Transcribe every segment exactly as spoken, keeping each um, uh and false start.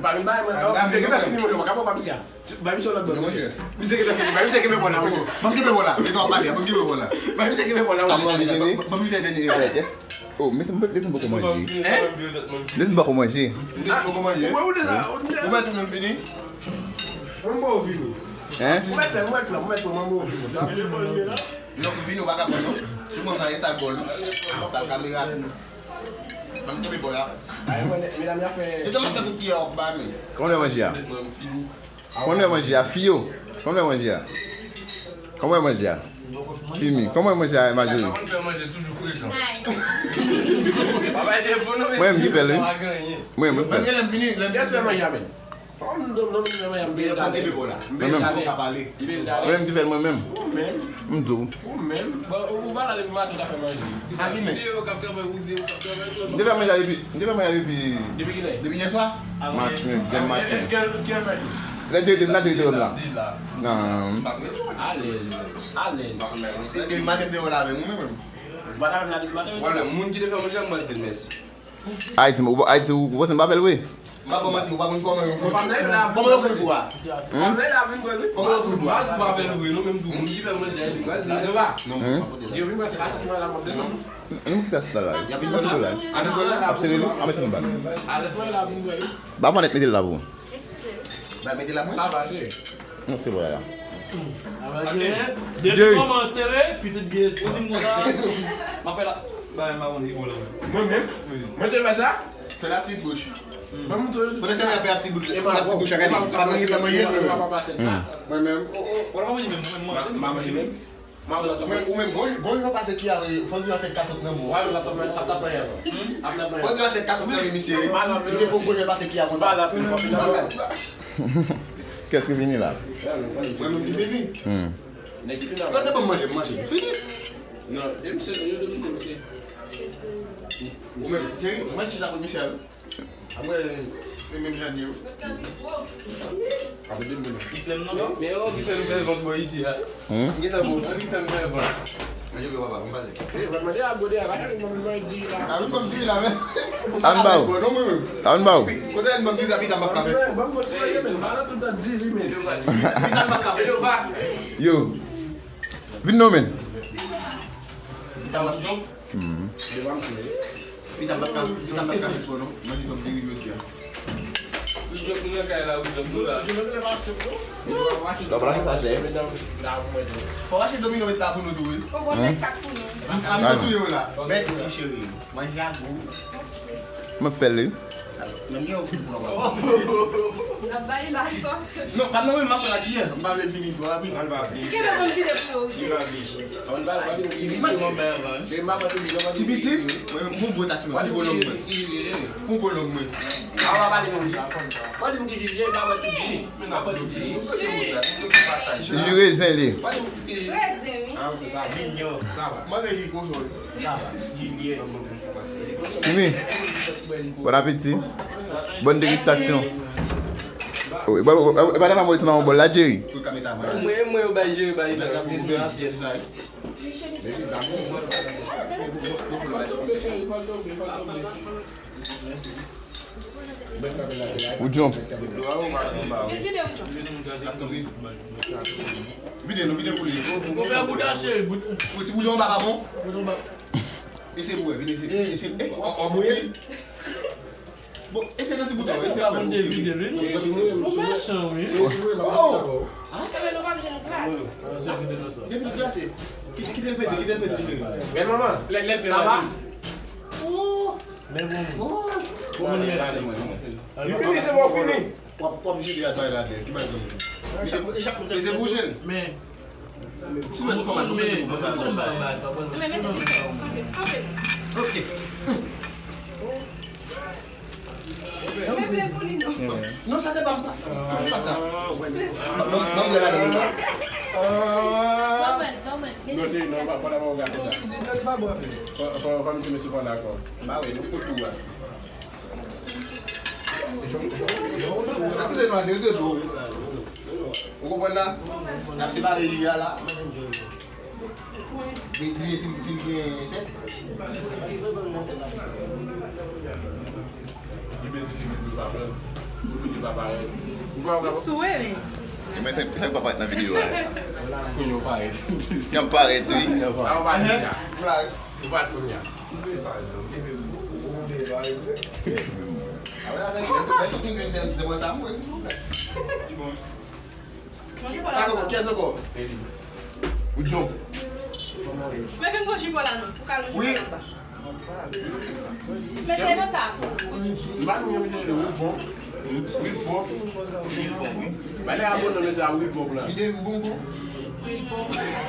Pa vin bay mwen. Misye gentan fini, mwen, mwen ka pran pa misye a. Bay misye yon lòt bò. Misye gentan fini, bay misye kenbe bò la, wi. Ban m kenbe bò la. Li t ap pale, ban m kenbe bò la. Bay misye kenbe bò la, wi. Ban m vide dènye. Oh, men se mwen, lese m poko manje. Lese m poko manje. Ou manje? Ou manje menm fini? Mwen ba w vini. Hein? Ou mèt fè, ou mèt fè, ou mèt fè, mwen ba w vini. Non, vini ou pa ka pran non. Sou mwen nan e sal bòl. Sal kamera. Ban m kenbe bò la. Ay, mwen, medam, y ap fè. Se kòman fè kout kiyè w ba nou? Kòman w manje a? Kòman w manje a? Fiyo. Kòman w manje a? Kòman w manje a? Timi. Kòman w manje a, Majori? Kòman fè manje toujou frekan? Pa bay defo non, mesye. Mwen menm ki fè l, wi. Mwen menm ki fè l. Mwen menm. Mwen menm. Mwen menm ki fè l mwen menm. Ou menm. M di w. Ou menm. Bon, ou, ou pa la depi maten, ou ta fè manje. Sa ki men? M te fè manje a depi, m te fè manje a depi. Depi kilè? Depi yè swa. Maten, demen maten. Lè Jerry te, lè Jerry te wè m la. Nan. Alèz. Alèz. Depi maten m te wè w la menm, ou menm. Ou pa ta menm la depi maten? Wè, moun ki te fè manje a, m pral di l mèsi. Ayiti, ou, Ayiti, ou, ou panse m pa fè l vre? M pa ba w manti, ou pa konn kòman yo fout. Kòman yo fout ou a? Kòman yo fout ou a? Kòman yo fout ou a? M pa di w pa fè l vre, non, men m di w, moun ki fè manje a, li pral di l. Non, non, non. Yo vin pran se pa sa ki mwen la, mwen bezwen. Nou kite sa la. Y ap vin pran la. Ap sere nou, ap mete nou bal. Ba fò nèt mete l la pou ou. Ba mete la mwen. Sa va, cheri. Non, se vre la. Depi kòman sere, pitit gen espri. Ou di m konsa, m ap fè la. Ba, m pa konn li bon la. Mwen menm? Wi. Mwen te fè sa? Fè la ti bouch. Mwen montre yo. Pandan se la fè la ti bouch, la ti bouch a gade. Pa mwen ki ta manje l, mwen menm. Mwen menm. Ou pa manje menm, mwen manje. M pa manje menm. Ou menm, ou menm, gon, gon jan pase ki a, fò di a se katot nan mwen. Fò di a se katot nan men misye. Misye pou gon jan pase ki a konsa. Qu'est-ce qui fini là? Mwen menm ki fini. Hmm. Yo te ban m manje, m manje. Fini. Non, e misye, yo te kite misye. Ou menm, Jerry, mwen chita pou Michel. Apre, e menm jan yo. Apre de moun. Ki fè m non? Men yo ki fè m fè vant bò isi a. Hmm? Ki fè m fè vant. Mwen jwe papa, mwen pase. Eh, mwen mande a gode a, pa mwen mwen di la. A wi, mwen di la, men. An ba ou. Non, mwen menm. An ba ou. Kote an ban di sa, pita m ap ka fè sa. Ban m kontinye, men. Pa nan tout tan di li, men. Pita m ap ka fè sa. Yo. Vin non, men. Pita m ap jump. Mhm. Pita m pa ka, pita m pa ka fè spò non. Mwen di fò m diri jodi a. Wi, Jòb, nou nan kay la, wi, Jòb, nou la. Lò, blan sa tè. Fò w achte domino met la pou nou tou, wi. Ou bon, met kat pou nou. A, m tou touye w la. Mèsi, cheri. Manje a gou. Mwen fè l, wi. Nan mwen ou fin pran w. N ap bay la sòs. Non, pa nan men m ap pran kiyè. M pa vle vini twò rapid. Kenbe moun vide pou yo, Roger. Ti pitit, mwen, pou gwo tas mwen, pou gwo long mwen. Pou gwo long mwen. Awa, pale non, wi. Fò di m ki jije, pa mwen ki jije. Pa mwen ki jije. Ji rezen li. Fò di m ki jije. Rezen, wi. Mwen vle ji kochon. Sa va. Jimmy, bon apeti. Bonne dégustation. Wi, bon, bon, bon, bon, bon, bon, bon, la, Jerry. Mwen, mwen, yo bay Jerry, bay sa, sa pou mwen asyèt sa. Ou jump. Vide nou, vide pou li. Ou fè bouda, cheri. Ou ti bouda anba pa bon? Ese pou wè, vin ese. Ese. Bon, ese nan ti bouda, ese pou wè. Ou mechan, wi. Oh! Depi l glase. Kite l peze, kite l peze, kite l. Men manman, lè, lè l peze. Sa va? Oh! Men bon. Oh! Bon, men. Li fini, se bon, fini. W ap, w ap jete al bay ladan, ki bay zanmi? Li se, li se pou jere. Men. Si mwen tou fè mal, mwen peze pou mwen peze pou mwen. Men, men, men, men, men. Ok. Non, sa se pa m pa. Se pa sa. Ban m, ban m, ban m wè ladan, non. Non, cheri, non, pa, pa, pa, pa, pa, pa. Fò, fò, fò misye, mesye pran dakò. Ba wi, nou fout tou a. Sa se nou ane, se tou. Ou konprann la? N ap separe ji a la. Li, li, si, si l gen tèt. Li bezwen fini pou l pa pran. Ou fout pa parèt. Ou pa, ou pa. M sou, wi. E men se, se pa parèt nan videyo a. Kounye ou parèt. Kè m parèt, wi. Kounye ou parèt. Ou pa kounye a. Blag. Ou pa kounye a. Manje pa la. Kiyès ankò? Ou Djo. Men vin gon jipò la non, pou ka lonje Wi. Anba. Men te nan sa. M pa konn yon mesye rele Wilfon. Wilfon. Ba lè abonè mesye a Wilfon plan. Li de bon bon. Wi, bon.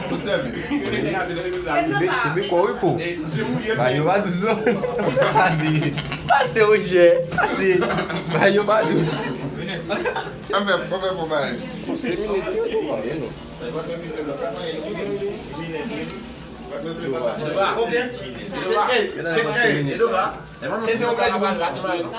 Tout sèvis. Kote nèg ap di mesye a Men nan Wilfon? sa. Epi kò wi pou. E, se mouye. Ba yo pa dous non. Pase. Pase o chè. Pase. Ba yo pa dous. An fè, an fè pou bay. Se minit yo tou pa vre non. Ok. Se, hey, se, hey. Se dova. Se te yon plezi pou nou.